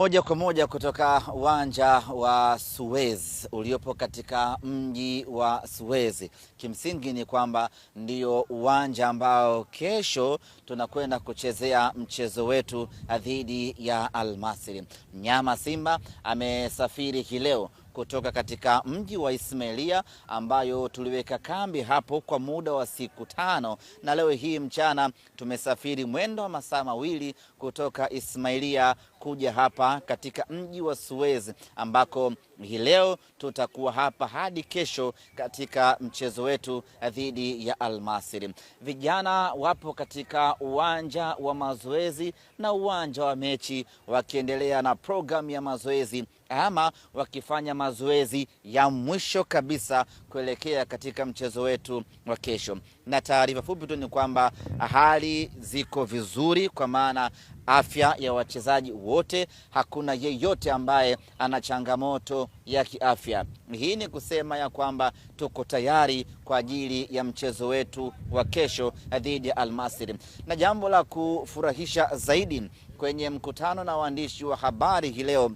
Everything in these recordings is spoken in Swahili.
Moja kwa moja kutoka uwanja wa Suez uliopo katika mji wa Suez. Kimsingi ni kwamba ndio uwanja ambao kesho tunakwenda kuchezea mchezo wetu dhidi ya Al Masry. Mnyama Simba amesafiri hii leo kutoka katika mji wa Ismailia ambayo tuliweka kambi hapo kwa muda wa siku 5, na leo hii mchana tumesafiri mwendo wa masaa 2 kutoka Ismailia kuja hapa katika mji wa Suez ambako hii leo tutakuwa hapa hadi kesho katika mchezo wetu dhidi ya Al Masry. Vijana wapo katika uwanja wa mazoezi na uwanja wa mechi wakiendelea na programu ya mazoezi ama wakifanya mazoezi ya mwisho kabisa kuelekea katika mchezo wetu wa kesho. Na taarifa fupi tu ni kwamba hali ziko vizuri, kwa maana afya ya wachezaji wote, hakuna yeyote ambaye ana changamoto ya kiafya. Hii ni kusema ya kwamba tuko tayari kwa ajili ya mchezo wetu wa kesho dhidi ya Al Masry. Na jambo la kufurahisha zaidi, kwenye mkutano na waandishi wa habari hii leo,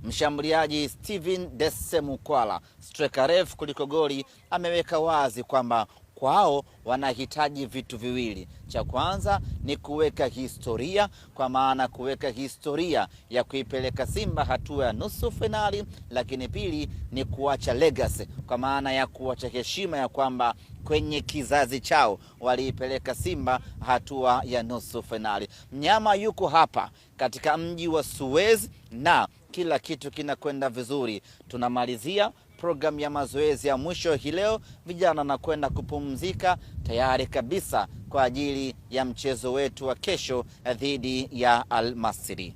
mshambuliaji Steven Dese Mukwala, striker refu kuliko goli, ameweka wazi kwamba kwao wanahitaji vitu viwili. Cha kwanza ni kuweka historia, kwa maana kuweka historia ya kuipeleka Simba hatua ya nusu finali, lakini pili ni kuacha legacy, kwa maana ya kuacha heshima ya kwamba kwenye kizazi chao waliipeleka Simba hatua ya nusu finali. Mnyama yuko hapa katika mji wa Suez na kila kitu kinakwenda vizuri. Tunamalizia programu ya mazoezi ya mwisho hii leo, vijana wanakwenda kupumzika tayari kabisa kwa ajili ya mchezo wetu wa kesho dhidi ya Al Masry.